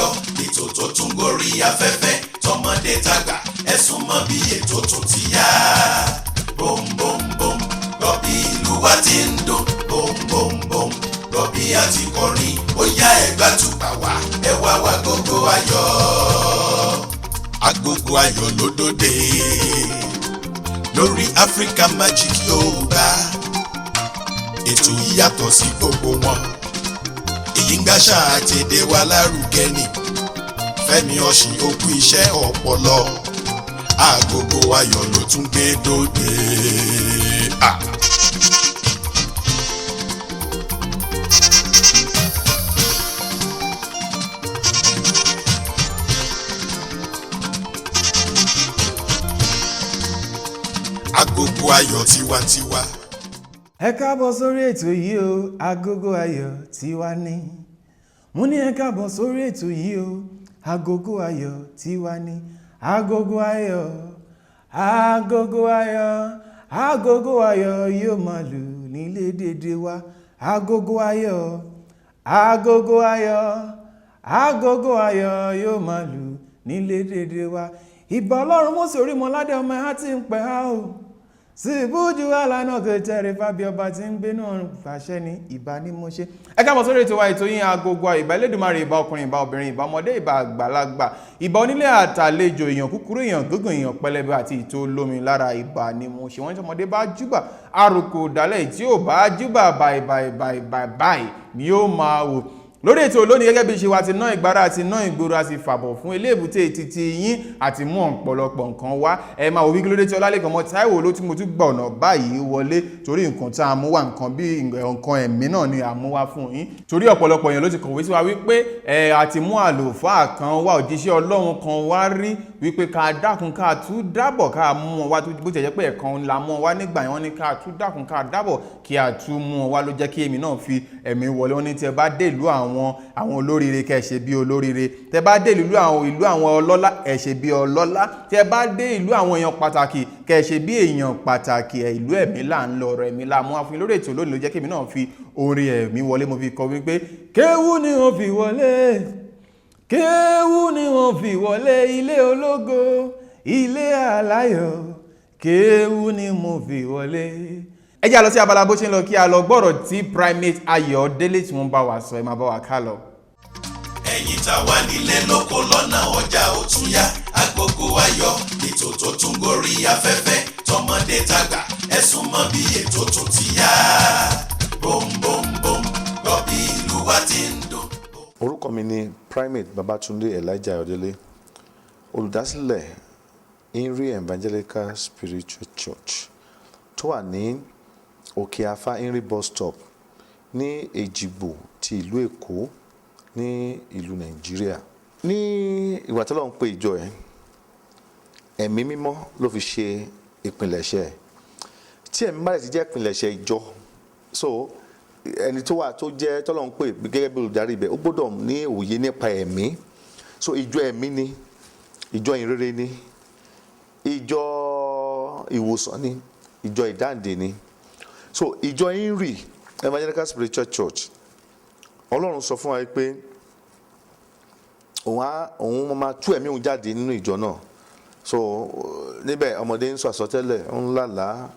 Ayọ̀ ètò tó tún gorí afẹ́fẹ́, tọmọdé tàgbà, ẹ súnmọ́ bí ètò tún ti yá. Bom bom bom, gbọ́ bí ìlú wa ti ń dùn. Bom bom bom, gbọ́ bí a ti kọrin. Ó yá, ẹ gbàtúpà wá, ẹ wá wá gógó ayọ̀. Agogo ayọ̀ ló dòde lórí Africa Magic Yorùbá. Ètò yìí yàtọ̀ sí gbogbo wọn. Èyí ń gbàṣà àtẹ̀dé wa lárugẹ ni. Fẹ́mi Ọ̀sìn òkú iṣẹ́ ọpọlọ. Agogo ayọ̀ ló tún gbé dòde. Ah. Agogo ayọ̀ tiwantiwa. Ẹ káàbọ̀ sórí ètò yìí o, Agogo Ayọ̀ tiwa ní. Mo ní ẹ káàbọ̀ sórí ètò yìí o, Agogo Ayọ̀ tiwa ní. Agogo ayọ̀, agogo ayọ̀, agogo ayọ̀ yóò máa lù nílé dédé wa. Agogo ayọ̀, agogo ayọ̀, agogo ayọ̀ yóò máa lù nílé dédé wa. Ìbà Ọlọ́run Mósè Orímọládé, ọmọ ẹ̀ á ti ń pẹ́ á o síbújú alánà kò tẹ̀rẹ̀ fábí, ọba tí ń gbénú ọ̀run fàṣẹ ní, ìbà ní mo ṣe. Ẹ káàbọ̀ sórí ètò wa, ètò yín, Agogo Ayọ̀. Ìbà Elédùmarè, ìbà ọkùnrin, ìbà obìnrin, ìbà ọmọdé, ìbà àgbàlagbà, ìbà onílé àtàlejò, èèyàn kúkúrú, èèyàn gígùn, èèyàn pẹlẹbẹ àti ìtò olómi lára, ìbà ni mo ṣe. Wọ́n tí ọmọdé bá júbà, àròkò dálẹ̀, tí ò bá júbà, báyìí báyìí báyìí báyìí ni yóò máa wò. Lórí ètò olónìí, gẹ́gẹ́ bí ṣe wa ti ná ìgbára àti ná ìgboro àti fàbọ̀ fún eléèbúté títí yín àti mú ọ̀pọ̀lọpọ̀ nǹkan wá, ẹ máa wò wí kí ló dé tí Ọlálẹ́kan mọ́ Táíwò ló tí mo tún gba ọ̀nà báyìí wọlé, torí nǹkan tá a mú wá, nǹkan bí nǹkan ẹ̀mí náà ni a mú wá fún yín, torí ọ̀pọ̀lọpọ̀ èèyàn ló ti kọ̀wé sí wa wípé ẹ àti mú àlùfáà kan wá, òjíṣẹ́ Ọlọ́run kan wá rí, wípé ká dákun, ká tún dábọ̀, ká mú wọn wá. Bó ti jẹ́ pé ẹ̀kan la mú wọn wá nígbà yẹn, wọ́n ní ká tún dákun, ká dábọ̀, kí a tún mú wọn wá. Ló jẹ́ kí èmi náà fi ẹ̀mí wọlé. Wọn ní tí ẹ bá dé ìlú àwọn olóríire, kẹ́ ṣe bí olóríire. Tẹ́ bá dé ìlú àwọn ọlọ́lá, ẹ ṣe bí ọlọ́lá. Tẹ́ bá dé ìlú àwọn èèyàn pàtàkì, kẹ́ ṣe bí èèyàn pàtàkì. Ẹ̀ ìlú ẹ̀mí là ń lọ, ọ̀rọ̀ ẹ̀mí là mú wá fún yín lórí ètò lónìí. Ló jẹ́ kí èmi náà fi orin ẹ̀mí wọlé. Mo fi kọ wípé kéwú ni wọ́n fi wọlé, kéwú ni wọ́n fi wọlé, ilé ológo, ilé aláyọ̀, kéwú ni mo fi wọlé. Ẹ jẹ́ a lọ sí abala bó ṣe ń lọ, kí a lọ gbọ́rọ̀ tí Primate Ayọ̀délé tí wọ́n bá wa sọ. Ẹ máa bá wa ká lọ. Ẹ̀yin tá wà nílé lóko, lọ́nà ọjà, ó tún yá. Agogo ayọ̀ ètò tó tún gorí afẹ́fẹ́, tọmọdé tàgbà, ẹ súnmọ́ bí ètò tún ti yá. Bom bom bom, gbọ́ bí ìlú wa ti ń dùn. Orúkọ mi ni Primate Babatunde Elijah Ayọ̀délé, olùdásílẹ̀ Inri Evangelical Spiritual Church tó wà ní Òkè Afá, Inri Bus Stop, ní Èjìgbò ti ìlú Èkó ní ìlú Nàìjíríà. Ní ìgbà tí Ọlọ́run pè ìjọ ẹ̀, Ẹ̀mí Mímọ́ ló fi ṣe ìpìlẹ̀ṣẹ̀ ẹ̀. Tí ẹ̀mí bá lè ti jẹ́ ìpìlẹ̀ṣẹ̀ ìjọ, so ẹni tó wà tó jẹ́ tọ́lọ́run pè gẹ́gẹ́ bí olùdarí ibẹ̀, ó gbọ́dọ̀ ní òye nípa ẹ̀mí. So ìjọ ẹ̀mí ni, ìjọ ìrere ni, ìjọ ìwòsàn ni, ìjọ ìdáǹdè ni. So ìjọ Inri Evangelical Spiritual Church, Ọlọ́run sọ fún wa pé òun máa tú ẹ̀mí òun jáde nínú ìjọ náà. So níbẹ̀, ọmọdé ń sọ àsọtẹ́lẹ̀, ń lálàá,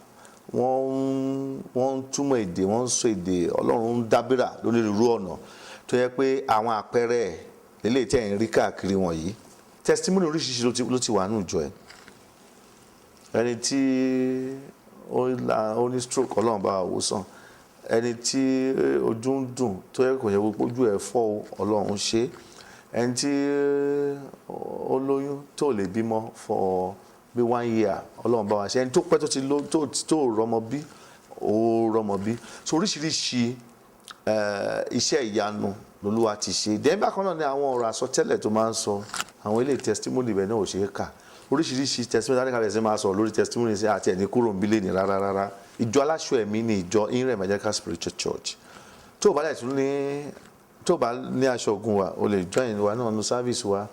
wọ́n ń túmọ̀ èdè, wọ́n ń sọ èdè, Ọlọ́run ń dábìrà lónírúurú ọ̀nà, tó yẹ pé àwọn àpẹẹrẹ ẹ̀ lélẹ́yìí tẹ̀ ń rí káàkiri wọ̀nyí. Testimony oríṣiríṣi ló ti wà nínú ìjọ ẹ̀. Ẹni tí ó ní stroke, Ọlọ́run bá wò sàn. Ẹni tí ojú ń dùn, tó yẹ kò yẹ kó ojú ẹ̀ fọ́ o, Ọlọ́run ṣe. Ẹni tí ó lóyún tó lè bímọ for bí one year, Ọlọ́run bá wa ṣe. Ẹni tó pẹ́ tó ti ló tó rọmọ bí, ó rọmọ bí. So oríṣiríṣi iṣẹ́ ìyanu lolúwa ti ṣe. Then bákan náà ni àwọn ọ̀rọ̀ àsọtẹ́lẹ̀ tó máa ń sọ, àwọn ilé testimony ibẹ̀ náà ò ṣeé kà. Oríṣiríṣi testimony láti kàbẹ̀sẹ̀ máa sọ̀rọ̀ lórí testimony sí àti ẹni kúrò ń bílẹ̀ ní rárá rárá. Ìjọ aláṣọ ẹ̀mí ni ìjọ Inri Evangelical Spiritual Church. Tó o bá dẹ̀ tún ní, tó o bá ní aṣọ ogun wa, o lè join wa náà nu service wa.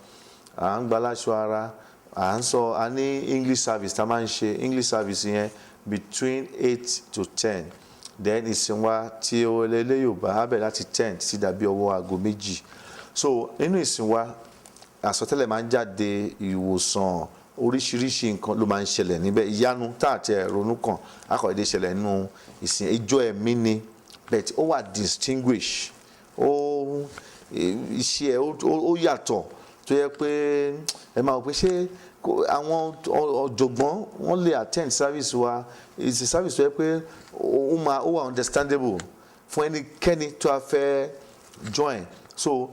À ń gba aláṣọ ara, à ń sọ, a ní English service tá a máa ń ṣe. English service yẹn between 8 to 10. Then ìsìn wa tí ó lé Yorùbá á bẹ̀rẹ̀ láti 10 títí dàbí ọwọ́ aago 2. So nínú ìsìn wa, àsọtẹ́lẹ̀ máa ń jáde, ìwòsàn, oríṣiríṣi nǹkan ló máa ń ṣẹlẹ̀ níbẹ̀. Ìyanu tá àti ronú kàn akọ̀dé ṣẹlẹ̀ nínú ìsìn. Ìjọ ẹ̀mí ni, but ó wà distinguish, ó iṣẹ́ ẹ̀ ó yàtọ̀, tó yẹ pé ẹ máa wò pé ṣé àwọn ọ̀jọ̀gbọ́n wọ́n lè attend service wa. It's a service tó yẹ pé ó máa ó wà understandable fún ẹnikẹ́ni tó a fẹ́ join. So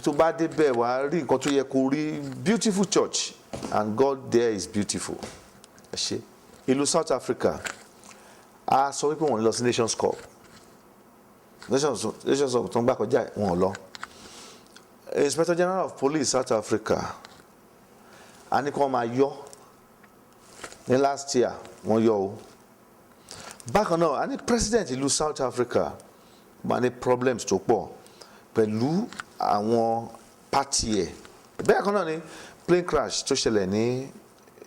tó bá débẹ̀, wàá rí nǹkan tó yẹ kó rí. Beautiful church, and God there is beautiful. Ẹ ṣe. Ìlú South Africa, a sọ wípé wọ́n lọ sí Nations Cup. Nations Cup tó ń gbà kọjá, wọn ò lọ. Inspector General of Police South Africa, a ní kí wọ́n máa yọ ní last year, wọ́n yọ o. Bákan náà, a ní president ìlú South Africa máa ní problems tó pọ̀ pẹ̀lú àwọn party ẹ̀. Bẹ́ẹ̀ kan náà ni plane crash tó ṣẹlẹ̀ ní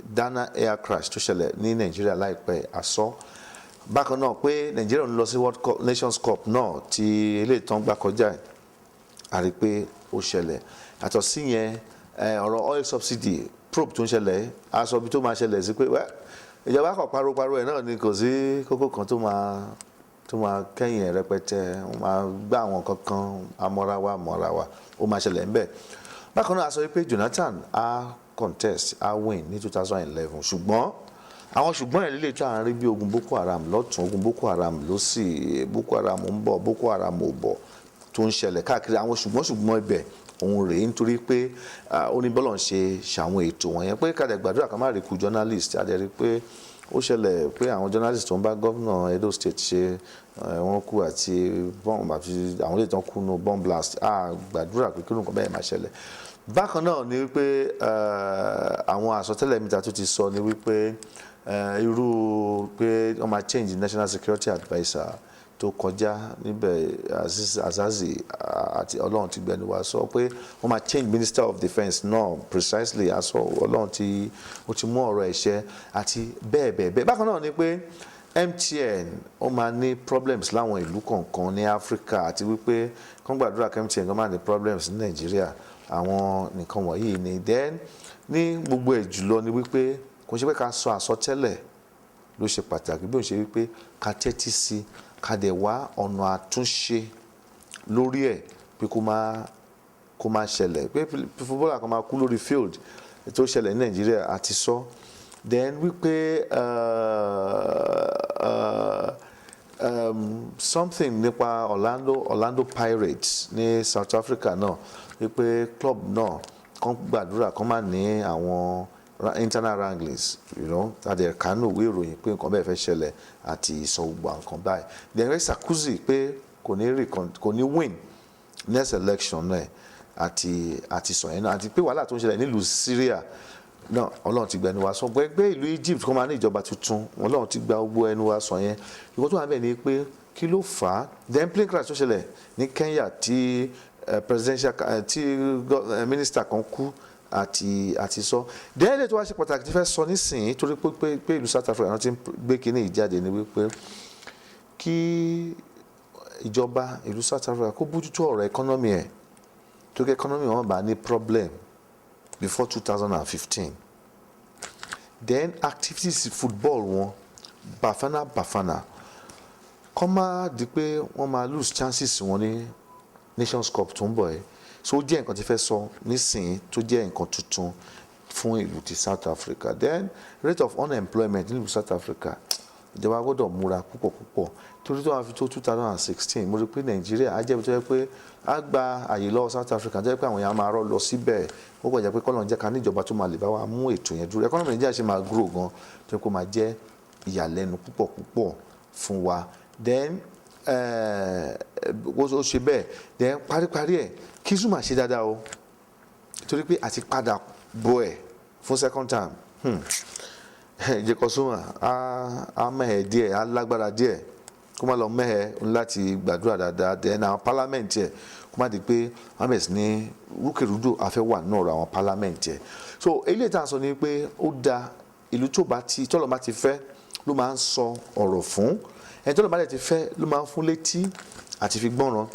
Dana Air crash tó ṣẹlẹ̀ ní Nàìjíríà láìpẹ́, àsọ bákan náà pé Nàìjíríà ń lọ sí World Cup, Nations Cup náà tí eléyìí tán gbà kọjá ẹ̀, a rí i pé ó ṣẹlẹ̀. Yàtọ̀ sí yẹn, ọ̀rọ̀ oil subsidy probe tó ń ṣẹlẹ̀, aṣọ ibi tó máa ṣẹlẹ̀ sí pé, well, ìjọba kọ̀ paroparo ẹ̀ náà ni, kò sí kókó kan tó máa kẹ́yìn ẹ̀ rẹpẹtẹ. Wọ́n máa gbá àwọn kankan amọ́ra wa mọ́ra wa, ó máa ṣẹlẹ̀ ńbẹ̀. Bákan náà, a sọ wípé Jonathan á contest, á win ní 2011, ṣùgbọ́n àwọn ṣùgbọ́n ẹ̀ lílé tí à ń rí bí ogun Boko Haram lọ́tún, ogun Boko Haram lósì, Boko Haram ń bọ̀, Boko Haram ò bọ̀, tó ń ṣẹlẹ̀ káàkiri, àwọn ṣùgbọ́n ṣùgbọ́n ibẹ̀ òun rèé, nítorí pé ó ní bọ́lọ̀ ń ṣe ṣàwọn ètò wọ̀nyẹn pé ká dẹ̀ gbàdúrà ká má rí kú journalist. A dẹ̀ rí pé ó ṣẹlẹ̀ pé àwọn journalist tó ń bá gómìnà Edo State ṣe, wọ́n kú, àti bomb, àti àwọn ilé ìtàn kú nù bomb blast. A gbàdúrà pé kí nǹkan bẹ́ẹ̀ máa ṣẹlẹ̀. Bákan náà ni wípé àwọn àsọtẹ́lẹ̀ mi ta tó ti sọ ni wípé irú pé wọ́n máa change National Security Adviser tó kọjá níbẹ̀, Aziz Azazi, àti Ọlọ́run ti gbẹnu wa sọ pé wọ́n máa change Minister of Defence náà precisely, aṣọ Ọlọ́run ti ó ti mú ọ̀rọ̀ ẹ̀ṣẹ́ àti bẹ́ẹ̀ bẹ́ẹ̀ bẹ́ẹ̀. Bákan náà ni pé MTN ó máa ní problems láwọn ìlú kọ̀ọ̀kan ní Africa, àti wípé kán gbàdúrà kí MTN kan máa ní problems ní Nàìjíríà. Àwọn nǹkan wọ̀nyí ni. Then ní gbogbo ẹ̀ jùlọ ni wípé kò ṣe pé ká sọ àsọtẹ́lẹ̀ ló ṣe pàtàkì, bí ó ṣe wípé ká tẹ́tí sí, ká dẹ̀ wá ọ̀nà àtúnṣe lórí ẹ̀ pé kó má ṣẹlẹ̀ pé footballer kan máa kú lórí field tó ṣẹlẹ̀ ní Nàìjíríà àti sọ. Then wípé something nípa Orlando Pirates ní South Africa náà, wípé club náà, kàn gbàdúrà kàn má ní àwọn internal wranglings, àti kánò ìwé ìròyìn pé nǹkan bẹ́ẹ̀ fẹ́ ṣẹlẹ̀ àti ìsọ gbogbo nǹkan báyìí. Then rẹ Sarkozy pé kò ní win next election náà, àti sọ yẹn náà, àti pé wàhálà tó ń ṣẹlẹ̀ nílùú Syria náà, Ọlọ́run ti gba ẹnu wa sọ pé ìlú Egypt kó máa ní ìjọba tuntun. Ọlọ́run ti gba gbogbo ẹnu wa sọ yẹn. Ìwọ́n tó wà bẹ́ẹ̀ ni pé kí ló fà á? Then plane crash tó ṣẹlẹ̀ ní Kenya tí presidential tí minister kan kú, àti sọ. Then ilé tó wá ṣe pàtàkì tí fẹ́ sọ nísìnyí, torí pé ìlú South Africa náà ti ń gbé kinní ìjáde, ni wípé kí ìjọba ìlú South Africa kó bójútó ọ̀rọ̀ economy ẹ̀, tó kí economy wọn bá ní problem before 2015. Then activities football wọn, Bafana Bafana, kọ́ má di pé wọ́n máa lose chances wọn ní Nations Cup tó ń bọ̀ ẹ́. So ó jẹ́ nǹkan tí fẹ́ sọ nísìnyí tó jẹ́ nǹkan tuntun fún ìlú ti South Africa. Then rate of unemployment nílùú South Africa, ìjọba gbọ́dọ̀ múra púpọ̀ púpọ̀, torí tó máa fi tó 2016, mo rí i pé Nàìjíríà á jẹ́ ibi tó yẹ pé á gba àyè lọ́wọ́ South Africa, tó yẹ pé àwọn èèyàn máa rọ́ lọ síbẹ̀. Ó kàn jẹ́ pé kọ́lọ́n jẹ́ ká níjọba tó máa lè bá wa mú ètò yẹn dúró. Economy Nàìjíríà ṣe máa grow gan, tó yẹ kó máa jẹ́ ìyàlẹ́nu púpọ̀ púpọ̀ fún wa. Then ó ṣe bẹ́ẹ̀. Then paríparí ẹ̀, kí Zuma ṣe dáadáa o, torí pé àti padà bọ̀ ẹ̀ fún second time, Jacob Zuma á mẹ́hẹ̀ díẹ̀, á lágbára díẹ̀, kó má lọ mẹ́hẹ̀ láti gbàdúrà dáadáa. Then àwọn parliament ẹ̀, kó má di pé wọ́n bẹ̀rẹ̀ sí ní rúkèrúdò afẹ́ wà nínú ọ̀rọ̀ àwọn parliament ẹ̀. So eléyìí tá à ń sọ ni pé ó da ìlú tó bá ti tọ́lọ̀ bá ti fẹ́ ló máa ń sọ ọ̀rọ̀ fún ẹni, tọ́lọ̀ bá dẹ̀ ti fẹ́ ló máa ń fún létí àti fi gbọ́ràn.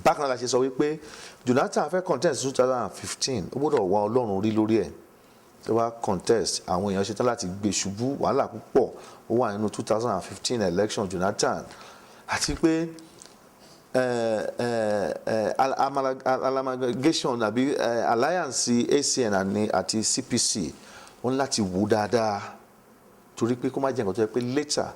Bákan náà la ṣe sọ wípé Jonathan fẹ́ contest 2015, ó gbọ́dọ̀ wá Ọlọ́run rí lórí ẹ̀. Tó bá contest, àwọn èèyàn ṣetán láti gbé ṣubú. Wàhálà púpọ̀ ó wà nínú 2015 election Jonathan, àti pé amalgamation àbí alliance ACN àti CPC, wọ́n ní láti wò dáadáa, torí pé kó má jẹ́ nǹkan tó yẹ pé later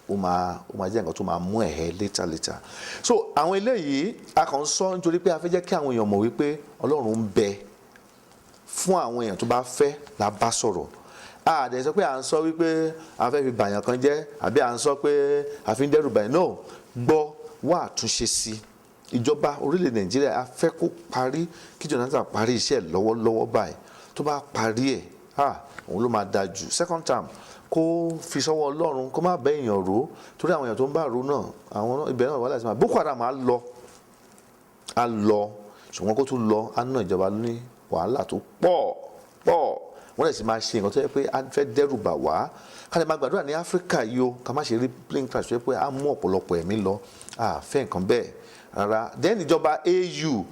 ó máa jẹ́ nǹkan tó máa mú ẹ̀hẹ́ later later. So àwọn eléyìí, a kàn ń sọ nítorí pé a fẹ́ jẹ́ kí àwọn èèyàn mọ̀ wípé Ọlọ́run ń bẹ fún àwọn èèyàn tó bá fẹ́ la bá sọ̀rọ̀. A dẹ̀ sọ pé à ń sọ wípé a fẹ́ fi bàyàn kan jẹ́, àbí à ń sọ pé a fi ń dẹ́rù bàyàn. No, gbọ́, wá àtúnṣe sí ìjọba orílẹ̀ Nàìjíríà. A fẹ́ kó parí, kí Jonathan parí iṣẹ́ lọ́wọ́lọ́wọ́ báyìí. Tó bá parí ẹ̀, ah, òun ló máa da jù. Second term, kó fi sọ́wọ́ Ọlọ́run, kó má bẹ́ èèyàn rò, torí àwọn èèyàn tó ń bá rò náà, àwọn ibẹ̀ náà wà láti máa Boko Haram á lọ, á lọ. Ṣùgbọ́n kó tún lọ, á ná ìjọba ní wàhálà tó pọ̀ pọ̀. Wọ́n lè sì máa ṣe nǹkan tó yẹ pé á fẹ́ dẹ́rù bà wá. Ká lè máa gbàdúrà ní Áfíríkà yìí o, ká má ṣe rí plane crash tó yẹ pé á mú ọ̀pọ̀lọpọ̀ ẹ̀mí lọ. A fẹ́ nǹkan bẹ́ẹ̀ rárá. Then ìjọba AU,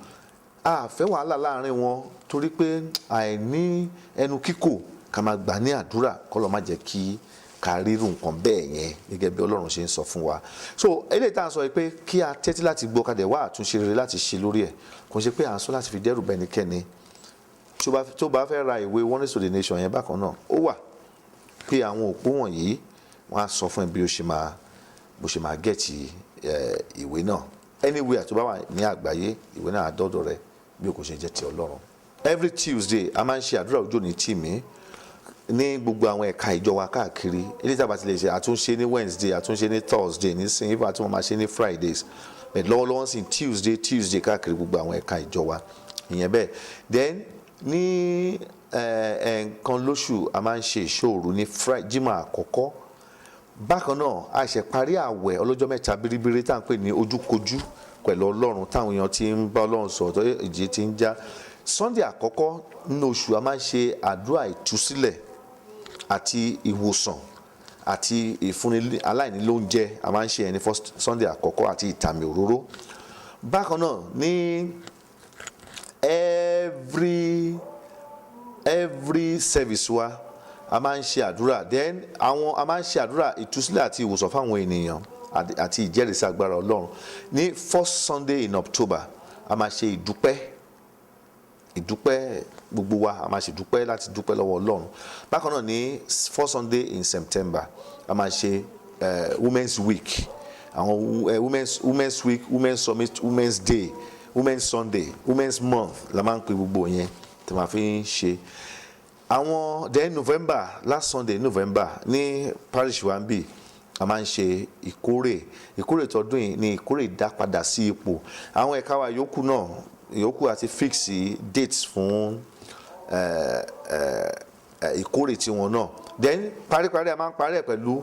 a fẹ́ wàhálà láàrin wọn, torí pé àìní ẹnu kíkò. Ká máa gbà ní àdúrà kọ́ lọ́ má jẹ́ kí ká rírun nǹkan bẹ́ẹ̀ yẹn, gẹ́gẹ́ bí Ọlọ́run ṣe ń sọ fún wa. So eléyìí tá à ń sọ yìí pé kí a tẹ́tí láti gbọ́, ká dẹ̀ wá àtúnṣe rere láti ṣe lórí ẹ̀. Kò ń ṣe pé à ń sọ láti fi dẹ́rù bá ẹnikẹ́ni. Tó bá fẹ́ ra ìwé Oneness to the Nation yẹn, bákan náà ó wà pé àwọn òpó wọ̀nyí, wọ́n á sọ fún ẹ bí ó ṣe máa bó ṣe máa get ìwé náà. Anywhere tó bá wà ní àgbáyé, ìwé náà á dọ́dọ̀ rẹ, bí o kò ṣe jẹ́ ti Ọlọ́run. Every Tuesday, a máa ń ṣe àdúrà ojú òní tì mí ní gbogbo àwọn ẹ̀ka ìjọ wa káàkiri. Eléyìí tá a bá ti lè ṣe, àtúnṣe ní Wednesday, àtúnṣe ní Thursday nísìnyí, ìfọ̀ àti wọn máa ṣe ní Fridays, but lọ́wọ́lọ́wọ́ sí Tuesday Tuesday káàkiri gbogbo àwọn ẹ̀ka ìjọ wa, ìyẹn bẹ́ẹ̀. Then ní ẹ̀ẹ̀kan lóṣù, a máa ń ṣe ìṣòro ní Jímọ̀ àkọ́kọ́. Bákan náà, a ṣe parí àwẹ̀ ọlọ́jọ́ 3 bíríbírí tá à ń pè ní ojúkojú pẹ̀lú Ọlọ́run, táwọn èèyàn ti ń bá Ọlọ́run sọ̀rọ̀ tó ìjì ti ń já. Sunday àkọ́kọ́ nínú oṣù, a máa ń ṣe àdúrà ìtúsílẹ̀ àti ìwòsàn àti ìfúnni aláìní lóúnjẹ. A máa ń ṣe ẹni first Sunday àkọ́kọ́, àti ìtàmì òróró. Bákan náà, ní every service wa, a máa ń ṣe àdúrà. Then àwọn a máa ń ṣe àdúrà ìtúsílẹ̀ àti ìwòsàn fáwọn ènìyàn àti ìjẹ́rìísí agbára Ọlọ́run. Ní first Sunday in October, a máa ṣe ìdúpẹ́, ìdúpẹ́ gbogbo wa. A máa ṣe ìdúpẹ́ láti dúpẹ́ lọ́wọ́ Ọlọ́run. Bákan náà, ní first Sunday in September, a máa ṣe Women's Week, àwọn women's week, Women's Summit, Women's Day, Women's Sunday, Women's Month la máa ń pè gbogbo yẹn tí wọ́n fi ń ṣe àwọn. Then November, last Sunday November, ní parish wa ń bì, a máa ń ṣe ìkórè. Ìkórè tọdún yìí ní ìkórè ìdápadà sí ipò. Àwọn ẹ̀ka wa yòókù náà yòókù àti fix dates fún ìkórè tiwọn náà. Then paríparí, a máa ń parí ẹ̀ pẹ̀lú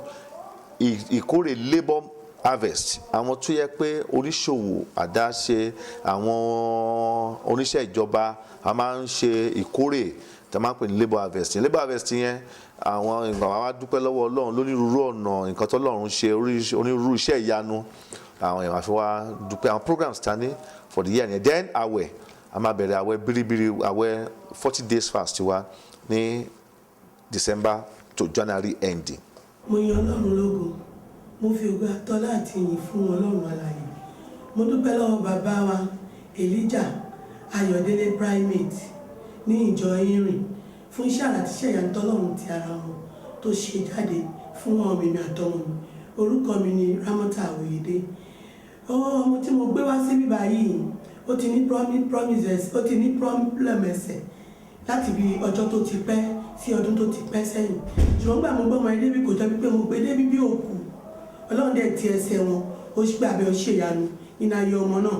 ìkórè labour harvest. Àwọn tó yẹ pé oníṣòwò àdáṣe, àwọn oníṣẹ́ ìjọba, a máa ń ṣe ìkórè tí a máa ń pè ní labour harvest. Labour harvest yẹn, àwọn nǹkan àwa dúpẹ́ lọ́wọ́ Ọlọ́run lónírúurú ọ̀nà, nǹkan tó Ọlọ́run ṣe, onírúurú iṣẹ́ ìyanu, àwọn èèyàn àfi wá dúpẹ́. Àwọn programs ta ní for the year yẹn. Then àwẹ̀, a máa bẹ̀rẹ̀ àwẹ̀ biribiri, àwẹ̀ 40 days fast wa ní December to January ending. Mo yan Ọlọ́run lógo. Mo fi ògo, àtọ́lá àti ìyìn fún Ọlọ́run alààyè. Mo dúpẹ́ lọ́wọ́ bàbá wa Elijah Ayọ̀délé Primate ní ìjọ Irin fún iṣẹ́ àrà àti iṣẹ́ ìyanu tọ́lọ́run ti ara wọn tó ṣe jáde fún ọmọ mi àtọmọ mi. Orúkọ mi ni Ramota Oyèdè. Ọmọ tí mo gbé wá síbí báyìí, ó ti ní promises, ó ti ní problem ẹsẹ̀ láti bí ọjọ́ tó ti pẹ́ sí ọdún tó ti pẹ́ sẹ́yìn. Ṣùgbọ́n gbà mo gbọ́ ọmọ ẹ débi, kò jọ wípé mo gbé débi bí òkú. Ọlọ́run dẹ̀ ti ẹsẹ̀ wọn, ó gbà bẹ́ẹ̀, ó ṣèyanu nínú ayé ọmọ náà.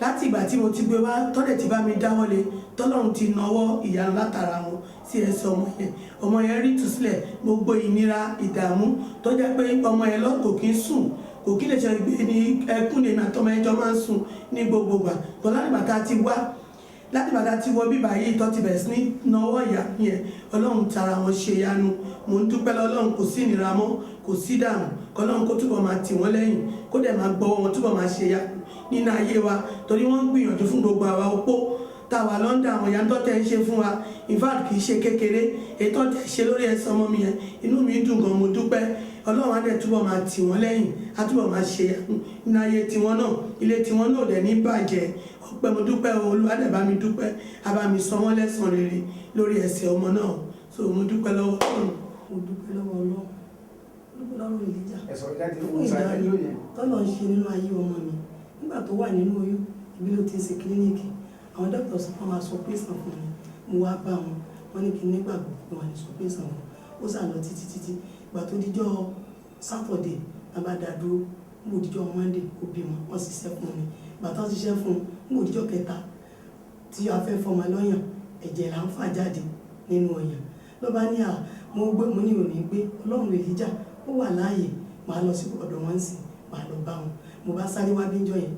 Láti ìgbà tí mo ti gbé wá, tọ́lẹ̀ ti bá mi dáwọ́lé, tọ́lọ́run ti nawọ́ ìyanu látara wọn sí ẹsẹ̀ ọmọ yẹn. Ọmọ yẹn rí ìtúsílẹ̀. Gbogbo ìnira, ìdààmú tó jẹ́ pé ọmọ yẹn lọ kò kí ń sùn, kò kí lè ṣe gbé ní ẹkún ní èmi àtọmọ ẹjọ́ máa ń sùn ní gbogbo ìgbà. Bọ́ láti ìgbà tá a ti wá, láti ìgbà tá a ti wọ bíbá yìí, tó ti bẹ̀rẹ̀ sí ní nawọ́ ìyanu yẹn, Ọlọ́run tara wọn ṣe ìyanu. Mò ń dúpẹ́ lọ́lọ́run. Kò sí ìnira mọ́, kò sí ìdààmú. Kọ́lọ́run kó túbọ̀ máa tì wọ́n lẹ́yìn, kó dẹ̀ máa gbọ́wọ́ wọn, túbọ̀ máa ṣe ìyanu. Nínú ayé wa, torí wọ́n ń gbìyànjú fún gbogbo àwa opó táwa London. Àwọn ìyá tó tẹ̀ ń ṣe fún wa, in fact, kì í ṣe kékeré. Ètò tẹ̀ ṣe lórí ẹsẹ̀ ọmọ mi yẹn, inú mi dùn gan, mo dúpẹ́. Ọlọ́run á dẹ̀ túbọ̀ máa tì wọ́n lẹ́yìn, á túbọ̀ máa ṣe nínú ayé tiwọn náà. Ilé tiwọn náà ò dẹ̀ ní bàjẹ́. Ọpẹ́, mo dúpẹ́ o. Olúwa dẹ̀ bá mi dúpẹ́, á bá mi san wọ́n lẹ́san rere lórí ẹsẹ̀ ọmọ náà. So mo dúpẹ́ lọ́wọ́ Ọlọ́run. Mo dúpẹ́ lọ́wọ́ Ọlọ́run, mo dúpẹ́ lọ́wọ́ Èlíjà Ẹ sọ̀rọ̀ jáde. fún ìdarí tọ́lọ̀ ń ṣe nínú ayé ọmọ mi. Nígbà tó wà nínú oyún, ibi ló ti ń ṣe clinic. Àwọn dókítà sọ fún wa sọ pé sàn fún mi. Mo wá bá wọn, wọn ní kí n nígbàgbọ́ pé wọn lè sọ pé sàn fún. Ó sà lọ títí títí. Ìgbà tó díjọ́ Saturday la bá dá dúró. Mo díjọ́ Monday, ó bímọ. Wọ́n ṣiṣẹ́ fún mi. Ìgbà tó ṣiṣẹ́ fún un, mo díjọ́ kẹta tí a fẹ́ fọmọ lọ́yàn, ẹ̀jẹ̀ là ń fà jáde nínú ọyàn. Ló bá ní à mo gbé, mo ní òní gbé. Ọlọ́run Èlíjà ó wà láàyè. Màá lọ sí ọ̀dọ̀ wọn sí, màá lọ bá wọn. Mo bá sáré wá bíjọ yẹn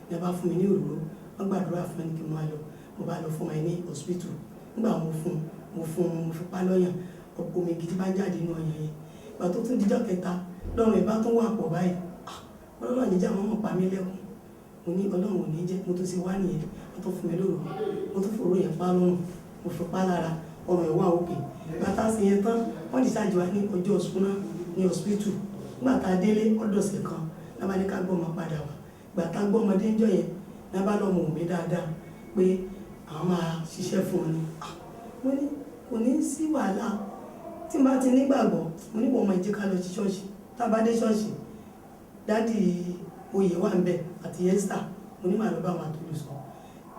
ní a bá fún mi ní òróró, wọ́n gbàdúrà fún mi kí n máa lọ. Mo bá lọ fún ẹ ní hospital. Nígbà mo fún un, mo fún un, mo fi pa lọ́yàn, ọ̀pọ̀ omi gidi bá ń jáde nínú ọyàn yẹn. Ìgbà tó tún dijọ́ kẹta, lọ́rùn ẹ̀ bá tún wà pọ̀ báyìí. Ah, Ọlọ́run Èlíjà mọ́ pa mí lẹ́kùn. Mo ní Ọlọ́run ò ní jẹ́. Mo tún ṣe wá nìyẹn. Wọ́n tún fún mi lóróró, mo tún fòró yẹn pa lọ́rùn, mo fi pa lára, ọrùn ẹ̀ wà òkè. Bàtà sí yẹn tán, wọ́n discharge wa ní ọjọ́ ṣúná ní hospital. Nígbà tá a délé, ọdọ̀sẹ̀ kan lábá ní ká gbọ́mọ padà wá. Ìgbà tá a gbọ́mọ dé ńjọ́ yẹn, lábá lọ́mọ òmí dáadáa pé àwọn máa ṣiṣẹ́ fún un ni. Ah, mo ní kò ní sí wàhálà tí n bá ti nígbàgbọ́. Mo ní wọ́n máa jẹ́ ká lọ sí ṣọ́ọ̀ṣì. Tá a bá dé ṣọ́ọ̀ṣì, Daddy Oyè wà ń bẹ̀ àti Esther. Mo ní màá lọ bá àwọn àtolùsọ.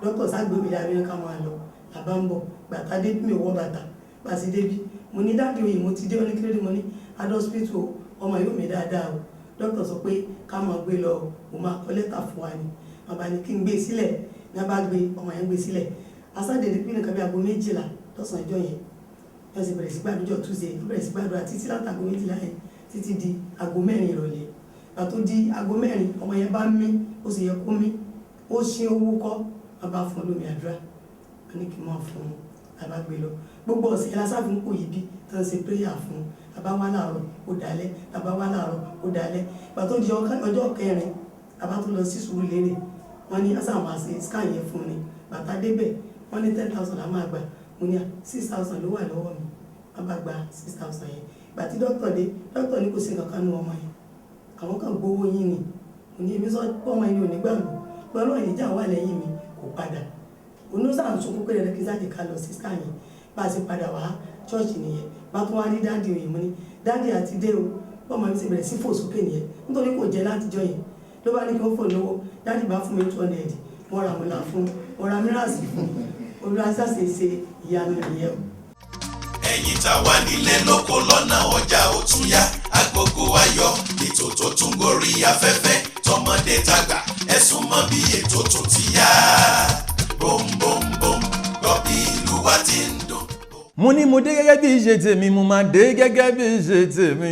Dókítà ságbéwìlì abẹ́rẹ́ ká máa lọ. Làbá ń bọ̀. Gbàtà dé, mi ò wọ bàtà bá a sì débi. Mo ní, "Daddy Oyè, mo ti dé." Ó ní, "Kí ló dé?" Mo ní adọ́sípítù o, ọmọ yóò mi dáadáa o, dókítà sọ pé ká máa gbé lọ o, mo máa kọ lẹ́tà fún wa ni. Bàbá ní kí n gbé sílẹ̀ ní a bá gbé ọmọ yẹn, gbé sílẹ̀. Asádèdè pín nǹkan bí aago 12 lọ́sàn-án ìjọ yẹn. Wọ́n sì bẹ̀rẹ̀ sí gbàdúrà. Tuesday, wọ́n bẹ̀rẹ̀ sí gbàdúrà títí láti aago 12 yẹn títí di aago 4 ìrọ̀lẹ́. Gbà tó di aago 4, ọmọ yẹn bá mí, ó sì yẹ kó mí, ó ṣí owó kọ́. Wọ́n bá fún un lómi àdúrà, wọ́n ní kí n máa fún un. Àbá gbé lọ. Gbogbo ọ̀sẹ̀ lásáfin kò yí bí tó ń ṣe prayer fún un. Àbá wá láàárọ̀, ó dalẹ́. Àbá wá láàárọ̀, ó dalẹ́. Gbà tó di ọjọ́ kẹrin, àbá tó lọ sí Sùúrùlérè. Wọ́n ní ásà máa ṣe scan yẹn fún un ni. Bàtà débẹ̀, wọ́n ní 10,000 la máa gbà. Mo ní 6,000 ló wà lọ́wọ́ mi. Wọ́n bá gba 6,000 yẹn. Gbà tí dókítà dé, dókítà ní kò sí nǹkan kan nínú ọmọ yẹn, àwọn kan gbowó yín ni. Mo ní èmi sọ pé ọmọ yẹn ò ní gbàgbọ́ pé Ọlọ́run ìjà wà lẹ́yìn mi, kò padà. Onísà ń sunkún pé dandan kí sáàjì ká lọ sí scan yẹn. Bá a ṣe padà wá ṣọ́ọ̀ṣì nìyẹn. Bá tún wá rí Daddy Oyè, mo ní, "Daddy, àti dé o." Bọ́ọ̀mọ mi ṣe bẹ̀rẹ̀ sí fò sókè nìyẹn, nítorí kò jẹ́ látijọ́ yẹn. Ló bá ní kí wọ́n fò lówó. Daddy bá fún mi 200, wọ́n ra mọ́lá fún, wọ́n ra míràsì fún. Olúwa ṣàṣe ṣe ìyanu nìyẹn o. Ẹ̀yin tá wà nílé lóko lọ́nà ọjà, ó tún yá. Agogo Ayọ̀, ètò tó tún gorí afẹ́fẹ́. Tọmọdé tàgbà, ẹ súnmọ́ bí, ètò tún ti yá. Bóńbóńbóm, gbọ́ bí ìlú wa ti ń dùn. Mo ní mo dé gẹ́gẹ́ bí ìṣe tèmi, mo máa dé gẹ́gẹ́ bí ìṣe tèmi.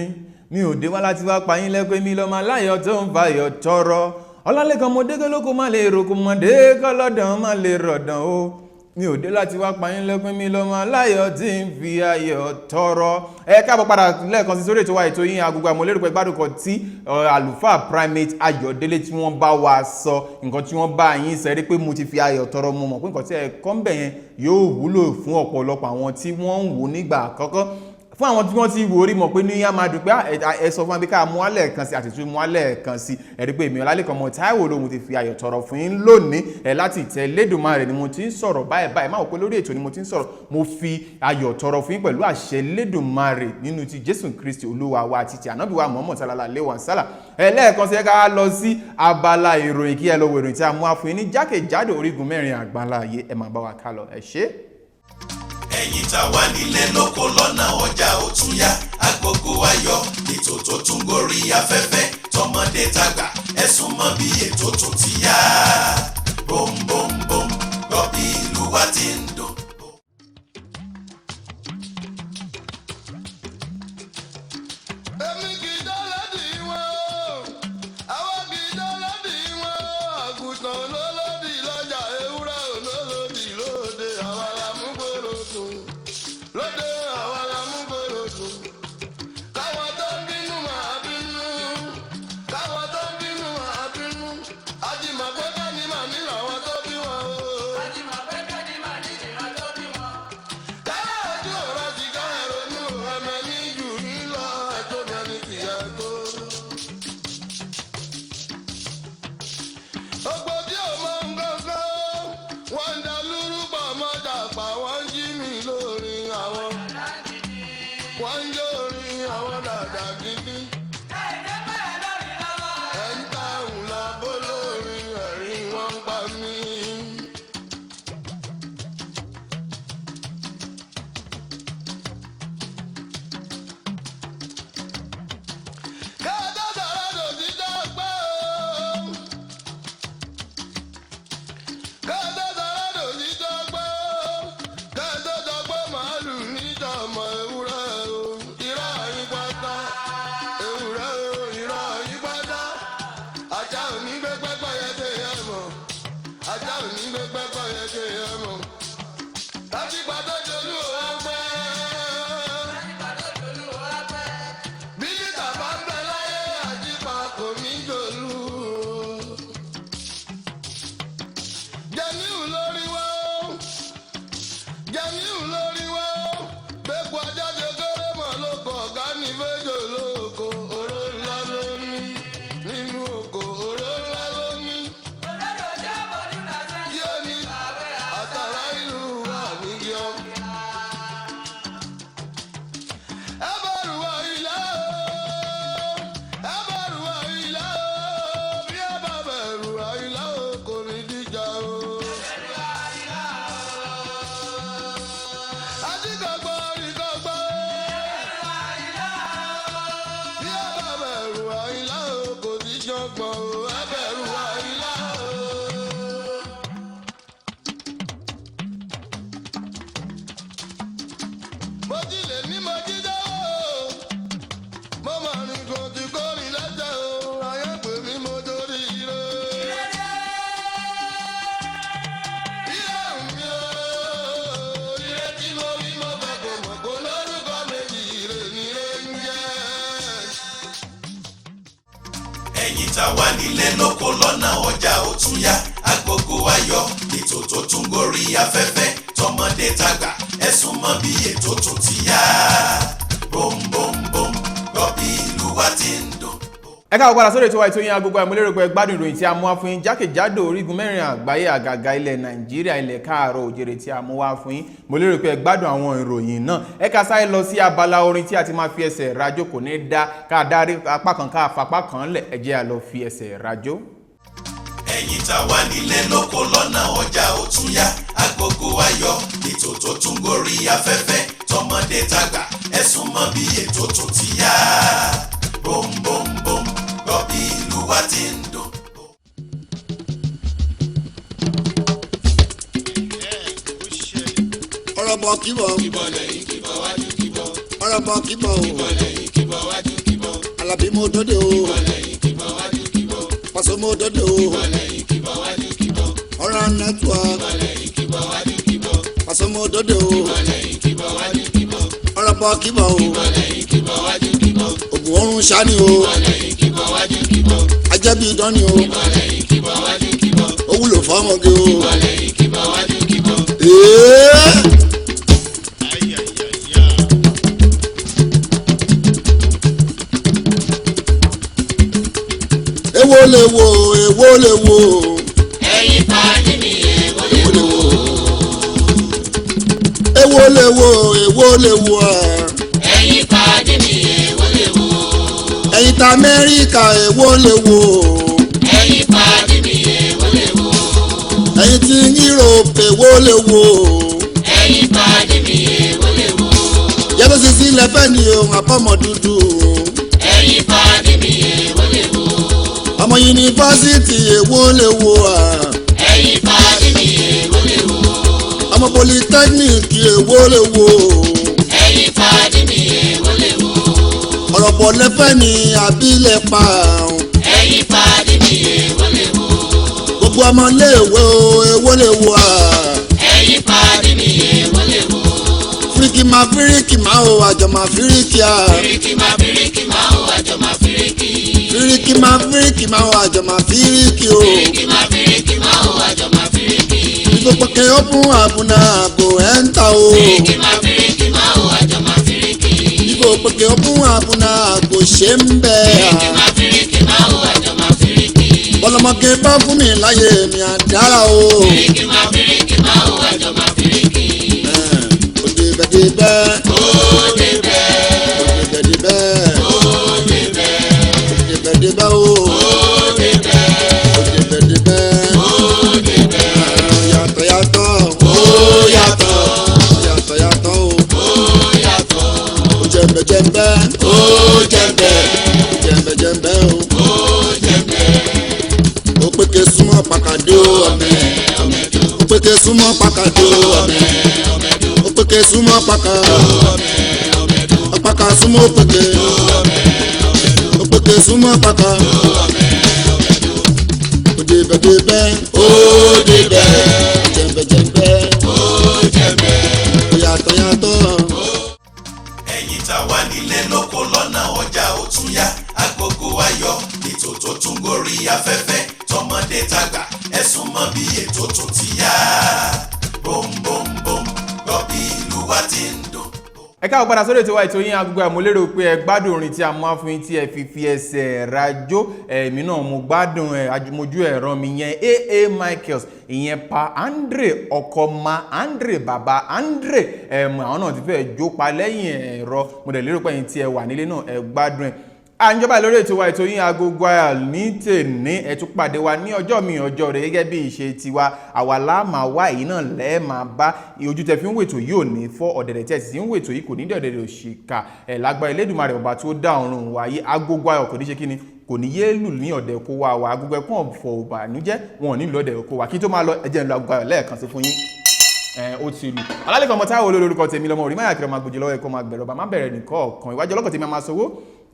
Mi ò dé wá láti wá pa yín lẹ́kọ̀ọ́. Mi lọ́mọ aláyọ̀ tó ń fayọ̀ tọrọ. Ọlálẹ́kan, mo dé kólókó má lè roko, mo dé kọ́lọ́dàn má lè rọ̀dàn o. Mi ò dé láti wá pa yín lẹ́kún. Mi lọ́mọ aláyọ̀ tí ń fi ayọ̀ tọrọ. Ẹ káàbọ̀ padà lẹ́ẹ̀kan sí sórí ètò wa, ètò yín, Agogo. Àmọ́ lérò pé gbádùn kan tí àlùfáà Primate Ayọ̀délé tí wọ́n bá wa sọ, nǹkan tí wọ́n bá yín sọ. Ẹ rí pé mo ti fi ayọ̀ tọrọ. Mo mọ̀ pé nǹkan tí ẹ kọ́ ń bẹ̀ yẹn yóò wúlò fún ọ̀pọ̀lọpọ̀ àwọn tí wọ́n ń wò nígbà àkọ́kọ́. Fún àwọn tí wọ́n ti wò rí, mọ̀ pé ní á máa dùn pé ẹ sọ fún wa bí ká mú alẹ́ kan sí àti tún mú alẹ́ kan sí. Ẹ rí pé èmi Ọlálẹ́kan mọ̀ Táíwò lóhun ti fi ayọ̀ tọrọ fún yín lónìí. Ẹ láti ìtẹ́ Lédùmarè ni mo ti ń sọ̀rọ̀ báyìí báyìí. Máa wò pé lórí ètò ni mo ti ń sọ̀rọ̀. Mo fi ayọ̀ tọrọ fún yín pẹ̀lú àṣẹ Lédùmarè nínú ti Jésù Kristi Olúwa wa àti ti ànábì wa Muhammad sallallahu alaihi wasallam. Ẹ lẹ́ẹ̀kan sí, ẹ ká lọ sí abala ìròyìn, kí ẹ lọ wo ìròyìn tí a mú wá fún yín ní jákèjádò orígun mẹ́rin àgbáńlá ayé. Ẹ máa bá wa ká lọ. Ẹ ṣé. Ẹ̀yin tá wà nílé lóko lọ́nà ọjà, ó tún yá. Agogo Ayọ̀, ètò tó tún gorí afẹ́fẹ́. Tọmọdé tàgbà, ẹ súnmọ́ bí, ètò tún ti yá. Bóńbóńbóm, gbọ́ bí ìlú wa ti ń dùn. Èmi kì í dá lódì wọn o, àwa kì í dá lódì wọn o. Àgùntàn olólòdì lọ́jà, ewúrẹ́ olólòdì lóde. Àwa la mú gbòòrò dùn lóde, àwa la mú gbòòrò dùn. Káwọn tó ń bínú máa bínú, káwọn tó ń bínú máa bínú. Àjìmọ̀gbẹ́. gbọ̀n o, ẹ bẹ̀rù àìlá o. Mo jí lè ní mo jí dáwọ́ o, mo máa rìn kò tí kò rìn lẹ́jẹ̀ o, ayé pè mí mo torí ire. Ire mi o, ire tí mo rí mo fẹ́ kò mọ̀ kó lórúkọ méjì ire ni ire ń jẹ́. Ẹ̀yin tá wà nílé lóko lọ́nà ọjà ó tún yá, agogo ayọ̀ ètò tó tún gorí afẹ́fẹ́, tọmọdé tàgbà ẹ súnmọ́ bí ètò tún ti yá. Bóńbóńbóm gbọ́ bí ìlú wa ti ń dùn. Ẹ káàbọ̀ padà sórí ètò wa, ètò yín, Agogo Ayọ̀. Mo lérò pé ẹ gbádùn ìròyìn tí a mú wá fún yín jákèjádò orígun mẹ́rin àgbáyé, àgàgà ilẹ̀ Nàìjíríà, ilẹ̀ káàárọ̀ òjèrè tí a mú wá fún yín. Mo lérò pé ẹ gbádùn àwọn ìròyìn náà. Ẹ ká sáré lọ sí abala orin tí a ti máa fi ẹsẹ̀ rajó. Kò ní dá ká dárí apá kan ká fapá kan lẹ̀. Ẹ jẹ́ a lọ fi ẹsẹ̀ rajó. Ẹ̀yin tá wà nílé lóko lọ́nà ọjà ó tún yá, agogo ayọ̀ ètò tó tún gorí afẹ́fẹ́, tọmọdé tàgbà ẹ súnmọ́ bí ètò tún ti yá. Bóńbóńbóm gbọ́ bí ìlú wa ti ń dùn. Ọ̀rọ̀ bọ̀ kíbọ̀. Ọ̀rọ̀ bọ̀ kíbọ̀ o. Alábí mo dóde o. Pàṣẹ mo dóde o. Ọ̀rọ̀ network. Pàṣẹ mo dóde o. Ọ̀rọ̀ bọ̀ kíbọ̀ o. Ògùn oorun ṣáni o. Ajẹ́bí idán ni o. Ó wúlò fọ́mọge o. Èé. Èwo lè wo, èwo lè wo. Ẹ̀yin pàdé mi, èwo lè Èwo lè wo, èwo lè wo, èwo lè wo ẹ. Ẹ̀yin pàdé mi, èwo lè wo. Ẹ̀yin ta Amẹ́ríkà, èwo lè wo. Ẹ̀yin pàdé mi, èwo lè wo. Ẹ̀yin ti Europe, èwo lè wo. Ẹ̀yin pàdé mi, èwo lè wo. Yẹ́bí sisi lẹ́fẹ̀ ni ohun àbọ̀mọ̀ dúdú. Ẹ̀yin pàdé mi, èwo lè wo. Ọmọ yunifásitì, èwo lè wo ẹ. Ẹ̀yin pàdé mi, èwo lè wo. Ọmọ polytechnic, èwo lè wo. Ẹ̀yin pàdé mi, èwo lè wo. Ọ̀rọ̀ pọ̀ lẹ́fẹ̀ ni àbílẹ̀ pa. Ẹ̀yin pàdé mi, èwo lè wo. Gbogbo ọmọléèwé o, èwo lè wo ẹ. Ẹ̀yin pàdé mi, èwo lè wo. Fíríkì máa fíríkì máa o, àjọ máa fíríkì a. Fíríkì má fíríkì má o, àjọ má fíríkì. Fíríkì máa fíríkì máa o, àjọ máa fíríkì o. Fíríkì má fíríkì má o, àjọ má fíríkì. Ìfowópamọ́ open àbùnà àgò ẹ́ńtà o. Fíríkì má fíríkì má o, àjọ má fíríkì. Ìfowópamọ́ open àbùnà àgò ṣe ń bẹ̀. Fíríkì má fíríkì má o, àjọ má fíríkì. Bọ́lọ́mọge bá fún mi láyé mi àdára o. Fíríkì má fíríkì má o, àjọ má fíríkì. Òdìbẹ̀dìbẹ̀. Ó débẹ̀. Òdìbẹ̀dìbẹ̀. Ó débẹ̀. Òdìbẹ̀dìbẹ̀ o. Ó débẹ̀. Òdìbẹ̀dìbẹ̀. Ó débẹ̀. Yàtọ̀ yàtọ̀. Ó yàtọ̀. Yàtọ̀ yàtọ̀ o. Ó yàtọ̀. Ó jẹ̀mbẹ̀jẹ̀mbẹ̀. Ó jẹ̀mbẹ̀. Ó jẹ̀mbẹ̀jẹ̀mbẹ̀ o. Ó jẹ̀mbẹ̀. Ó péke súnmọ́ pàkàdé o ọ̀mẹ́. Ó péke súnmọ́ pàkàdé o ọ̀mẹ́. Ó péke súnmọ́ pàkà. Ọ̀pàkà súnmọ́ ó péke. Ó péke súnmọ́ pàkà. Ó débẹ̀débẹ̀. Ó débẹ̀. Jẹ̀mbẹ̀jẹ̀mbẹ̀. Ó jẹ̀mbẹ̀. Ó yàtọ̀ yàtọ̀. Ẹ̀yin tá wà nílé lóko lọ́nà ọjà ó tún yá, agogo ayọ̀ ètò tó tún gorí afẹ́fẹ́, tọmọdé tàgbà ẹ súnmọ́ bí ètò tún ti yá. Bóńbóńbóm gbọ́ bí ìlú wa ti ń dùn. Ẹ káàbọ̀ padà sórí ètò wa, ètò yín, Agogo Ayọ̀. Mo lérò pé ẹ gbádùn orin tí a mú wá fún yín tí ẹ fi fi ẹsẹ̀ rajó. Ẹ̀mí náà mo gbádùn ẹ̀. Àjùmọ̀jú ẹ̀rọ mi yẹn, AA Michaels, ìyẹn pa Andre, ọkọ ma Andre, bàbá Andre, ẹ̀mọ àwọn náà ti fẹ́ jó pa lẹ́yìn ẹ̀rọ. Mo dẹ̀ lérò pé ẹ̀yin tí ẹ wà nílé náà, ẹ gbádùn ẹ̀. À ń jọba lórí ètò wa, ètò yín, Agogo Ayọ̀ ní tèní. Ẹ tún pàdé wa ní ọjọ́ mi, ọjọ́ rẹ̀, gẹ́gẹ́ bí ìṣe tiwa. Àwa la máa wá, èyí náà lẹ́ẹ̀ máa bá. Ojú tẹ fi ń wètò yìí ò ní fọ́, ọ̀dẹ̀dẹ̀ tẹ̀ sì ń wètò yìí kò ní dẹ̀dẹ̀dẹ̀ òṣìkà ẹ̀ lágbára Elédùmarè, ọba tó dá ọ̀run wáyé. Agogo Ayọ̀ kò ní ṣe kí ni, Kò ní yé lù ní ọ̀dẹ̀ kó wá wa. Agogo ẹkún ọ̀fọ̀ ìbànújẹ́ wọn ò ní lọ́dẹ̀ kó wa. Kí tó máa lọ, ẹ jẹ́ n lu agogo ayọ̀ lẹ́ẹ̀kan sí fún yín. Ẹ ó ti lù. Alálẹ́kọ̀ọ́ ọmọ táwọn olórúkọ tèmi lọmọ orí máyà kí ọmọ agbòjì lọ́wọ́ ẹ̀kọ́ máa gbẹ̀rọ bá má bẹ̀rẹ̀ nìkan ọ̀kan. Ìwájú ọlọ́kọ̀ tèmi a máa sowó,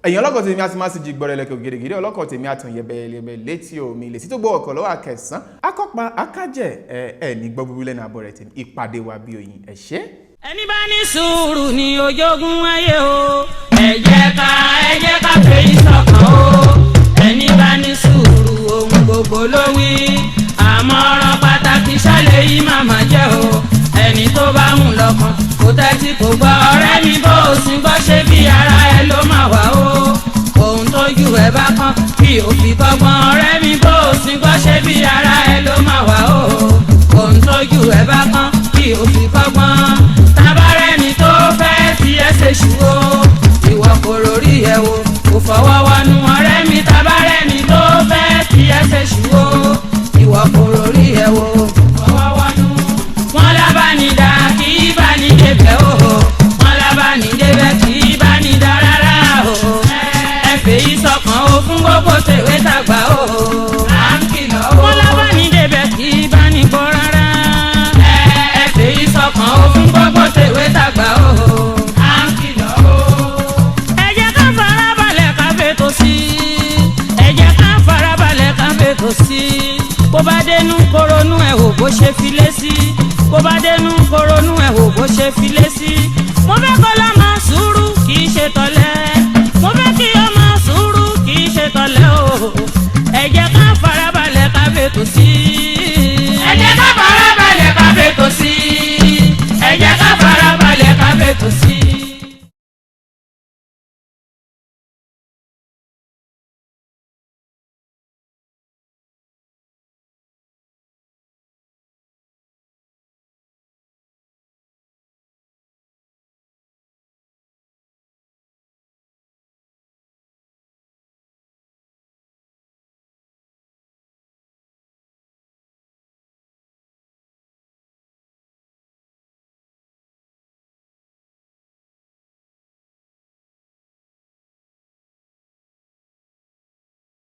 ẹ̀yìn ọlọ́kọ̀ tèmi a sì máa sì jí gbọ́rẹ̀ lẹ́kọ̀ọ́ gèdègèdè. Ọlọ́kọ̀ tèmi a tàn yẹ̀bẹ̀yẹ̀bẹ̀ létí omi lèsí tó gbọ́ ọkọ̀ lọ́wọ́ akẹsàn akọ́pa akájẹ. Ẹ ẹ ní gbọ́ búburú lẹ́nu àbọ̀ rẹ̀ tèmi. Ìpàdé wa bí oyin. Ẹ ṣé. Ẹni bá ní sùúrù ní ojoogun ayé o. Ẹ jẹ́ ká, ẹ jẹ́ ká fèyí sọ́kàn o. Ẹni bá ní sùúrù, ohun gbogbo ló wí. Àmọ́ ọ̀rọ̀ pàtàkì ṣálẹ̀ yìí màmá jẹ́ o. Ẹni tó bá mú lọ́kàn kò tẹ́tí kò gbọ́, ọ̀rẹ́ mi, bó o sì gbọ́, ṣe bí ara ẹ ló máa wà o. Ohun tójú ẹ bá kàn kí o fi kọ́gbọ́n, ọ̀rẹ́ mi, bó o sì gbọ́, ṣe bí ara ẹ ló máa wà o. Ohun tójú ẹ bá kàn kí o fi kọ́gbọ́n. Tabarẹ́ni tó fẹ́ fi ẹ́ ṣe ṣù o, ìwọ kò rórí ẹ o, kò fọwọ́ wọnú, ọ̀rẹ́ mi. Tabarẹ́ni tó fẹ́ fi ẹ́ ṣe ṣù o, ìwọ kò rórí ẹ o, kò fọwọ́ wọnú. Wọn lábánidá kì í bá ní débẹ̀ o, wọn lábánidébẹ̀ kì í bá ní dá rárá o. Ẹ fèyí sọkàn o, fún gbogbo tèwé tàgbà o. À ń kìlọ̀ o. Wọn lábánidébẹ̀ kì í bá ní gbọ́ rárá. Ẹ fèyí sọkàn o, fún gbogbo tèwé tàgbà o. À ń kìlọ̀ o. Ẹ jẹ́ ká farabalẹ̀ ká fètò sí i. Ẹ jẹ́ ká farabalẹ̀ ká fètò sí i. Bó bá dénú koronú ẹ̀ wò bó ṣe fi lé sí. Bó bá dénú koronú ẹ̀ wò bó ṣe fi lé sí. Mo fẹ́ kọ́ lọ́mọ sùúrù, kì í ṣe tọ́lẹ̀.